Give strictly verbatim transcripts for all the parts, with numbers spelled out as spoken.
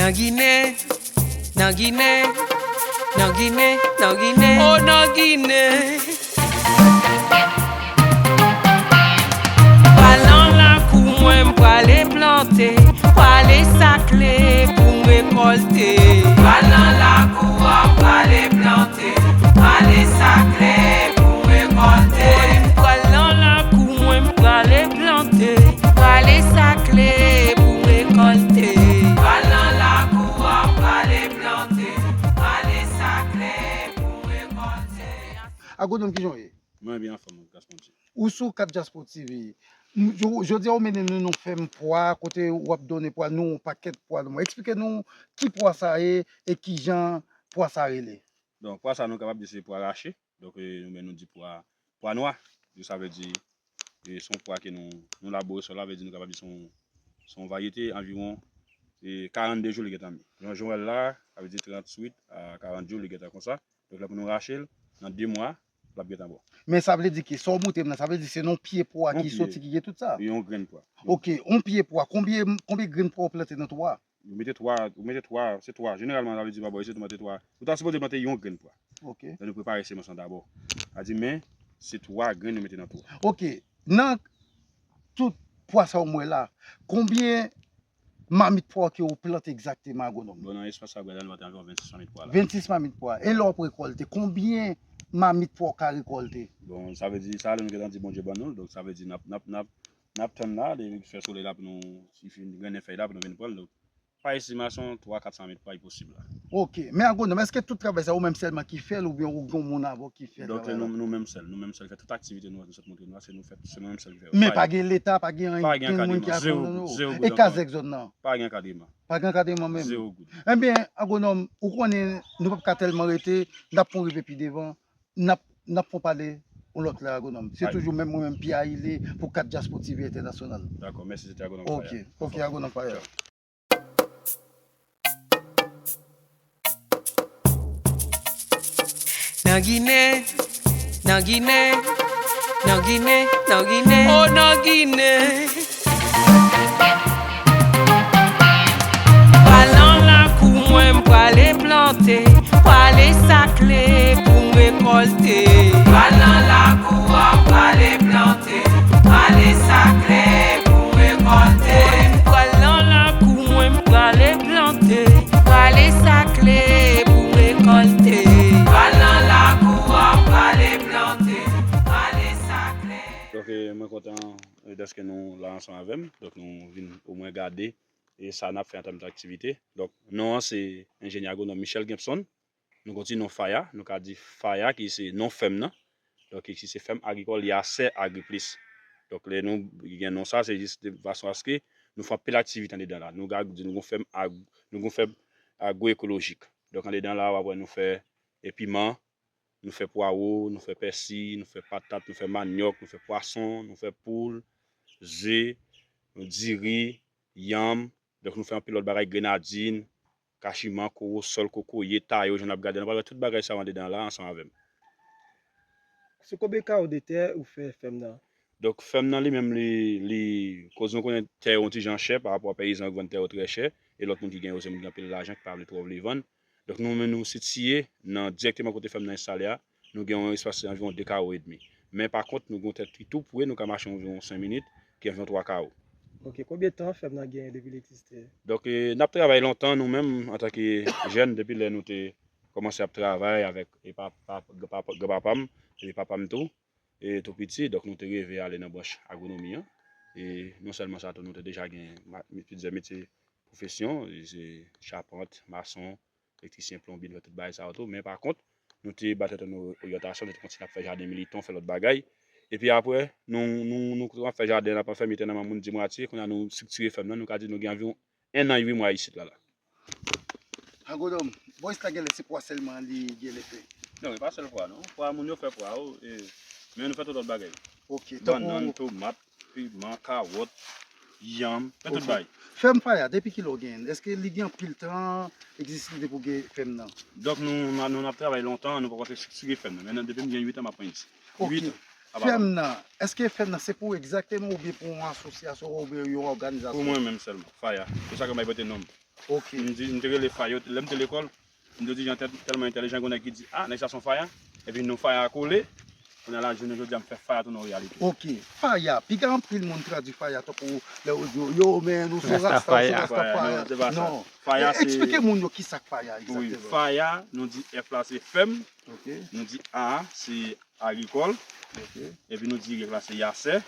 Nan Ginen, nan Ginen, nan Ginen, nan Ginen, o nan Ginen. Pral nan lakou mwen, m prale plante, prale sakle pou m rekòlte. Pral nan lakou a, prale plante, prale sakle pou m rekòlte. M pral nan lakou mwen, m prale plante, prale sakle pou m rekòlte. Pral nan lakou a, prale plante, prale sakle pou m rekòlte. Agwonòm, kijan w ye? Mwen byen anfòm, gras Bondye. Ou sou Kat Dyaspò T V. M, jo-, jodi a ou mennen nou nan yon fèm pwa, kote w ap donnen pwa nou, yon pakèt pwa nou. Eksplike nou ki pwa sa ye e kijan pwa sa rele. Donk, pwa sa nou kapab di se pwa rache. Donk, e, nou menm nou di pwa, pwa nwa. Donk, sa vle di, e, se yon pwa ke nou, nou labore sòl la, vle di nou kapab di se yon, se yon varyete anviwon, e, karannde jou li gentan mye. Jan, jan w wè l la, sa vle di tranntuit a karant jou li gentan konsa. Donk, lè pou nou rache l, nan de mwa, l ap gentan bon. Men sa vle di ki, sa w montre m nan, sa vle di se nan pye pwa ki soti ki gen tout sa? Yon grenn pwa. Ok, yon pye pwa, konbyen, konbyen grenn pwa w plante nan tou a? Ou mete twa, ou mete twa, se twa. Jeneralman, sa vle di pa bò isit, ou mete twa. Ou ta sipoze plante yon grenn pwa. Ok. Lè nou prepare semans lan dabò. Sa di, men, se twa grenn nou mete nan tou a. Ok. Nan tout pwa sa w mwen la, konbyen mamit pwa ke w plante egzakteman, agwonòm? Bon, nan espas sa, gade, nou plante anviwon vennsis mamit pwa la. Vennsis mamit pwa. E lè w ap rekòlte, konbyen mamit pwa w ka rekòlte? Bon, sa vle di, sa, lè nou gentan di Bondye ban nou l, donk sa vle di n ap, n ap, n ap, n ap tann la, li fè solèy la pou nou, li fin grennen fèy la pou nou vin pran l, donk, pa estimasyon, twa, kat san mamit pwa li posib la. Ok. Men agwonòm, èske tout travay sa ou menm sèlman ki fè l oubyen ou gen moun avè w ki fè travay la? Donk, nou, nou menm sèl, nou menm sèl ki fè tout aktivite nou, nou sot montre nou a, se nou fè, se nou menm sèl ki fè. Men pa gen Leta, pa gen anyen, pa gen moun ki akonpanye nou? E kazèk zòn nan? Pa gen ankadreman. Pa gen ankadreman menm? Zewo goud. Ebyen, agwonòm, ou konnen nou p ap ka tèlman rete, n ap fè yon rive pi devan, n ap, n ap fè yon pale yon lòt lè, agwonòm. Se toujou menm mwen menm, Pierre Ailé, pou Kat Dyaspò T V Entènasyonal. Dakò, mèsi, se te agwonòm Faya. Ok, ok, agwonòm Faya. Nan Ginen, nan Ginen, nan Ginen, nan Ginen, nan Ginen, o nan Ginen. Pral nan lakou mwen, m prale plante, prale sakle pou m rekòlte. Pral nan lakou a, prale plante, prale sakle pou m rekòlte. Pral nan lakou mwen, m prale plante, prale sakle pou m rekòlte. Pral nan lakou a, prale plante, prale sakle. Donk, e, mwen kontan, e, dèske nou la ansanm avè m. Donk, nou vin omwen gade, e, sa n ap fè an tèm aktivite. Donk, non an se enjenyè agwonòm Michel Gempson. Nou gen yon ti non Faya, nou ka di Faya ki se non fèm nan. Donk, ki se fèm agrikòl Yasè Agriplis. Donk, lè nou gen non sa, se jis de fason aske nou fè anpil aktivite andedan la. Nou ka di nou gon fèm ag-, nou gon fèm agwoekolojik. Donk, andedan la, w ap wè nou fè, e, piman, nou fè pwawo, nou fè pèsi, nou fè patat, nou fè manyòk, nou fè pwason, nou fè poul, ze, diri, yanm. Donk, nou fè anpil lòt bagay, grenadin, kachiman, kowosòl, kokoye, tayo, jan n ap gade. Nou pral wè tout bagay sa yo andedan la ansanm avè m. Sou konbyen kawo de tè ou fè fèm nan? Donk, fèm nan li menm, li, li, koz nou konnen tè yo yon ti jan chè pa rapò a peyizan yo k vann tè yo trè chè, e lòt moun ki gen yo se moun ki gen anpil lajan ki pa vle twò vle vann. Donk, nou menm nou sitiye nan, dirèkteman kote fèm nan enstale a, nou gen yon espas anviwon de kawo edmi. Men pa kont, nou gen yon tèt ki tou pre, nou ka mache anviwon senk minit, ki anviwon twa kawo. Ok, konbyen tan fèm nan genyen depi l egziste? Donk, e, n ap travay lontan, nou menm, antanke jèn, depi lè nou te kòmanse ap travay avèk, e, pa, pa, pa, granpapa m, e papa m tou, e tou piti, donk nou te reve ale nan branch agwonomi an. E non sèlman sa tou, nou te deja gen ma-, plizyè metye pwofesyon, e se chapant, mason, elektrisyen, plonbye, nou fè tout bagay sa yo tou. Men pa kont, nou te ba tèt nou oryantasyon, nou te kontinye ap fè jaden militon, fè lòt bagay. Epi apre, nou, nou, nou kòmanse ap fè jaden, n ap fè mete nan men moun di mwatye, kounye a nou estriktire fèm nan, nou ka di nou gen anviwon en an uit mwa isit la, la. Agwonòm, bò isit la genlè se pwa sèlman li genlè fè? Non, e pa sèl pwa, non. Pwa, moun yo fè pwa, o, e, men nou fè tout lòt bagay. Ok, tankou bannann, tomat, piman, kawòt, yanm, fè tout bagay. Fèm Faya, depi kilè w genyen l? Èske li gen anpil tan egzistans li pou gen fèm nan? Donk, nou, nou, nou ap travay lontan, nou poko estriktire fèm nan. Men depi m gen uit an, m ap pran isit. Ok. Uit an. Fèm nan, èske fèm nan se pou ou egzakteman oubyen pou yon asosyasyon oubyen yon òganizasyon? Pou mwen menm sèlman, Faya. Se sa k mwen pote non m. Ok. M di, m te rele Faya, lè m te lekòl, m te di jan tèlman entèlijan, gen yon nèg ki di, ah, nèg sa se yon Faya. Epi non Faya kole, kounye a la, jounen jodi a, m fè Faya tounen yon reyalite. Ok, Faya, piga anpil moun tradui Faya tankou lè yo di yo, yo, men, ou se yon Rasta, ou se yon Rasta Faya. Non, se pa sa. Faya, se... Eksplike moun yo ki sa k Faya egzakteman. Wi, Faya, nou di F la se fèm, nou di A se agrikòl, epi nou di Y la se yasè,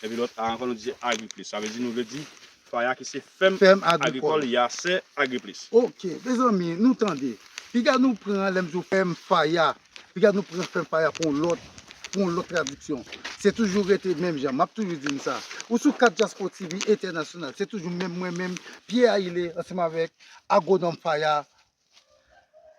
epi lòt A ankò nou di agriplis. Sa vle di nou vle di Faya ki se fèm agrikòl, yasè, agriplis. Ok, mezanmi, nou tande. Piga nou pran lè m di w fèm Faya. Piga nou pran fèm Faya pou yon lòt, pou yon lòt tradiksyon. Se toujou rete menm jan. M ap toujou di n sa. Ou sou Kat Diaspo T V Entènasyonal. Se toujou menm mwen menm, Pierre Ayile, ansanm avèk Agwonòm Faya.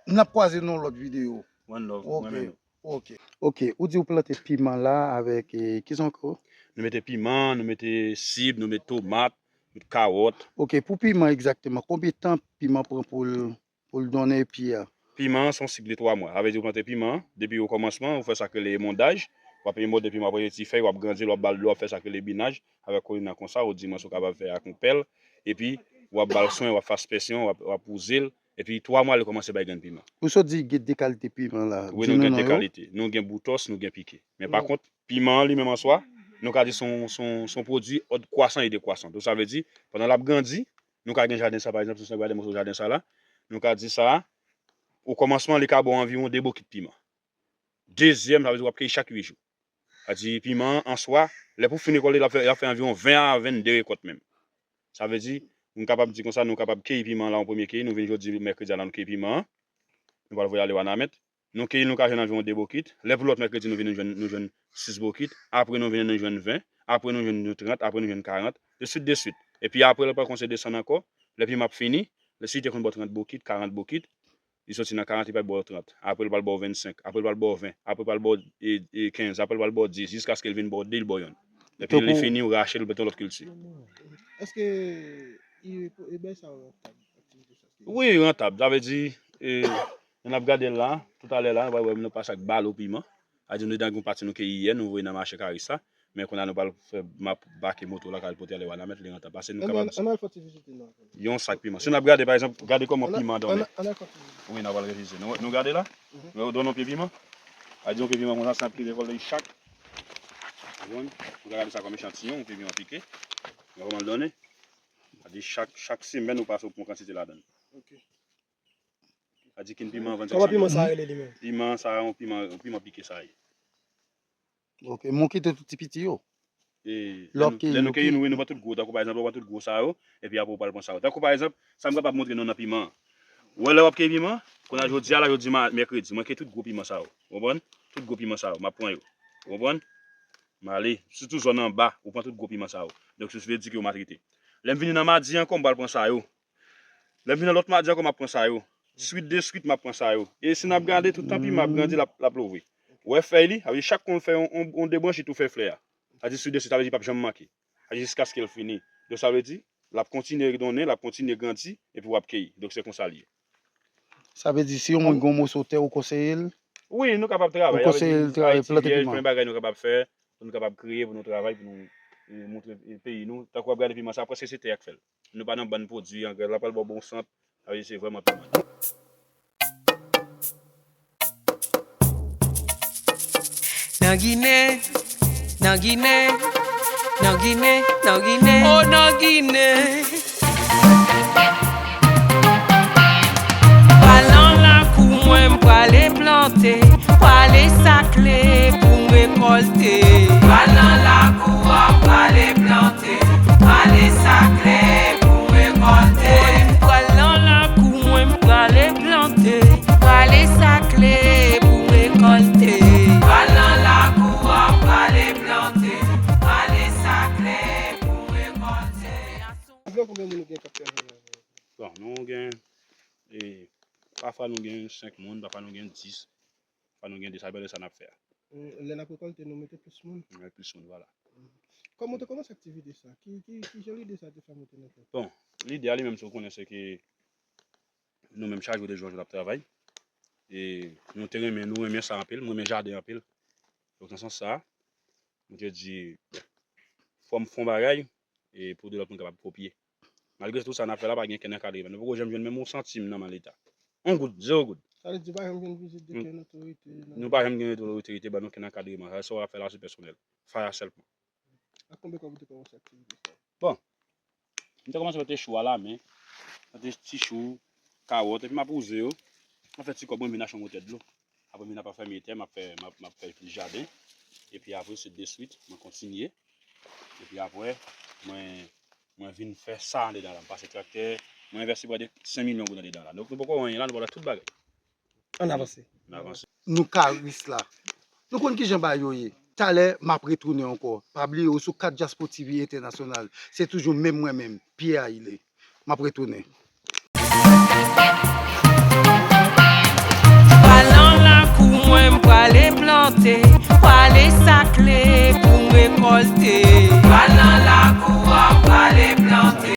N ap kwaze nan yon lòt videyo. One love, mwen menm. Ok. Ok. Ou di ou plante piman la avèk, eh, kisa ankò? Nou mete piman, nou mete sib, nou mete tomat, nou mete kawòt. Ok, pou piman egzakteman, konbyen tan piman pran pou l, pou l donnen pye a? Piman an se yon sik de twa mwa. Sa vle di ou plante piman an, depi o kòmansman, ou fè sa k rele emondaj, w ap emode piman, w ap retire ti fèy, w ap grandi l, w ap ba l dlo, w ap fè sa k rele binaj, avèk kolina konsa, ou di mwen si w kapab fè ak yon pèl, epi w ap ba l swen, w ap fè aspersyon, w ap, w ap wouze l, epi twa mwa li kòmanse bay grenn piman. Ou sot di gen de kalite piman la. Wi, nou gen de kalite. Nou gen boutòs, nou gen pike. Men pa kont, piman an li menm an swa, nou ka di se yon, se yon, se yon pwodui òd kwasan e dekwasan. Donk sa vle di, pandan l ap grandi, nou ka gen jaden sa, pa egzanp, si w gade moso jaden sa la, nou ka di sa, o kòmansman, li ka ba w anviwon de bokit piman. Dezyèm, sa vle di w ap keyi chak uit jou. Sa di piman an an swa, lè pou fin rekòlte, l ap fè, l ap fè anviwon ven a vennde rekòt menm. Sa vle di, nou kapab di konsa, nou kapab keyi piman la, yon premye keyi, nou vin jodi mèkredi a la, nou keyi piman an. Nou pral voye ale Wanament. Nou keyi, nou ka jwenn anviwon de bokit. Lè pou lòt mèkredi, nou vin nou jwenn, nou jwenn sis bokit. Apre, nou vin nou jwenn ven. Apre, nou jwenn nou trant. Apre, nou jwenn karant. De swit, de swit. Epi apre, lè pral kòmanse desann ankò. Lè piman ap fini, lè si li te konn ba w trant bokit, karant bokit, li soti nan karant, li pral ba w trant. Apre, l pral ba w vennsenk. Apre, l pral ba w ven. Apre, l pral ba w, e, e, kenz. Apre, l pral ba w dis. Jiskaske l vin ba w de, l ba w yonn. Epi lè li fini, ou rache l, ou mete yon lòt kilti. Èske e, e, bagay sa yo rantab, aktivite sa? Wi, rantab. Sa vle di, e, lè n ap gade l la, toutalè la, nou pral wè nou pase ak balo piman. Sa di nou te gen yon pati nou keyi yè, nou voye nan mache Karis la. Men kounye a nou pral fè, m ap bake moto la, k al pote ale Wanament, li rantab. Pase nou kapab. Ann al fè ti vizite non. Yon sak piman. Si n ap gade, pa egzanp, gade kòman piman donnen. Ann al fè ti vizite. Wi, n a pral revize. Nou, nou gade la? Donn yon pye piman. Sa di yon pye piman konsa, se n ap ki rekòlte chak. Konprann? Nou ka gade sa kòm echantiyon, yon pye piman pike. Gade kòman l donnen. Sa di chak, chak semèn ou pase ou pran kantite ladan l. Ok. Sa di kin piman vann chak semèn. Kòman piman sa rele li menm? Piman sa, yon piman, yon piman pike sa ye. Ok, men w kite tout ti piti yo. E, lè nou, lè nou keyi, nou, nou pran tout gwo, tankou pa egzanp, ou pran tout gwo sa yo, epi apre ou pral pran sa yo. Tankou pa egzanp, sa m kapab montre nou nan piman an. Ou wè lè w ap keyi piman, kounye a jodi a la, jodi ma-, mèkredi, mwen keyi tout gwo piman sa yo. Ou konprann? Tout gwo piman sa yo, m ap pran yo. Ou konprann? M ale, sitou zòn anba, ou pran tout gwo piman sa yo. Donk, se vle di ke yo matrite. Lè m vini nan madi ankò, m pral pran sa yo. Lè m vin nan lòt madi ankò, m ap pran sa yo. Swit de swit, m ap pran sa yo. E si n ap gade, tout tan piman ap grandi, l ap, l ap love. Ou wè fèy li, sa vle di chak kou l fè yon, yon, yon de branch, li tou fè flè a. Sa di swit de swit, sa vle di li p ap janm manke. Sa di jiskaske l fini. Donk sa vle di, l ap kontinye donnen, l ap kontinye grandi, epi w ap keyi. Donk se konsa l ye. Sa vle di, si yon moun gen yon moso tè, ou konseye l? Wi, nou kapab travay. Ou konseye l travay, plante piman. Gen bagay nou kapab fè, pou nou kapab kreye, pou nou travay, pou nou, e, montre, e, peyi nou. Tankou w ap gade piman sa, prèske se tè a k fè l. Nou pa nan bann pwodui angrè, l ap pral ba w bon sant, sa vle di se vrèman piman. Nan Ginen, nan Ginen, nan Ginen, nan Ginen, o nan Ginen. Pral nan lakou mwen, m prale plante, prale sakle pou m rekòlte. Pral nan lakou a, prale plante, prale sakle pou m rekòlte. Pral nan lakou mwen, m prale plante, prale sakle pou m rekòlte. Pral nan lakou a, prale plante, prale sakle pou m rekòlte. Anviwon konbyen moun ou gen k ap travay avè w? Bon, nou gen, e, pafwa nou gen senk moun, pafwa nou gen dis, pafwa nou gen de, sa depann de sa n ap fè a. Mm, lè n ap rekòlte, nou mete plis moun? Nou mete plis moun, vwala. Mm. Kòman w te kòmanse aktivite sa? Ki, ki, ki jan lide sa te fè monte nan tèt ou? Bon, lide a li menm, si w konnen, se ke nou menm chak jou de jou an jou n ap travay. E nou te renmen, nou renmen sa anpil, mwen renmen jaden anpil. Donk, nan sans sa, mwen te di, fò m fè yon bagay, e pou de lòt moun kapab kopye. Malgre tout sa n ap fè la, pa gen kenn ankadreman. Nou poko janm jwenn menm yon santim nan men Leta. Yon goud, zewo goud. Sa vle di pa janm gen vizit de kenn otorite nan Nou pa janm gen otorite ban nou kenn ankadreman. Sa, sa w ap fè la se pèsonèl. Faya sèlman. Ak konbyen kòb ou te kòmanse aktivite sa? Bon, m te kòmanse plante chou a lamen, plante ti chou, kawòt, epi m ap wouze yo. M ap fè ti kòb, mwen vin achte yon motè dlo. Apre m vin ap fèmen tè, m ap fè, m ap, m ap fè plis jaden. Epi apre se de swit, mwen kontinye. Epi apre, mwen, mwen vin fè sa andedan la. M pase traktè, mwen envesti prè de senk milyon goud andedan la. Donk nou poko wè anyen la, nou poko wè tout bagay. Ann avanse. N avanse. Nou karis la. Nou konn kijan bagay yo ye. Talè, m ap retounen ankò. Pa bliye, ou sou Kat Diaspo T V Entènasyonal. Se toujou menm mwen menm, Pierre Ailé. M ap retounen. Pral nan lakou mwen, m prale plante, prale sakle pou m rekòlte. Pral nan la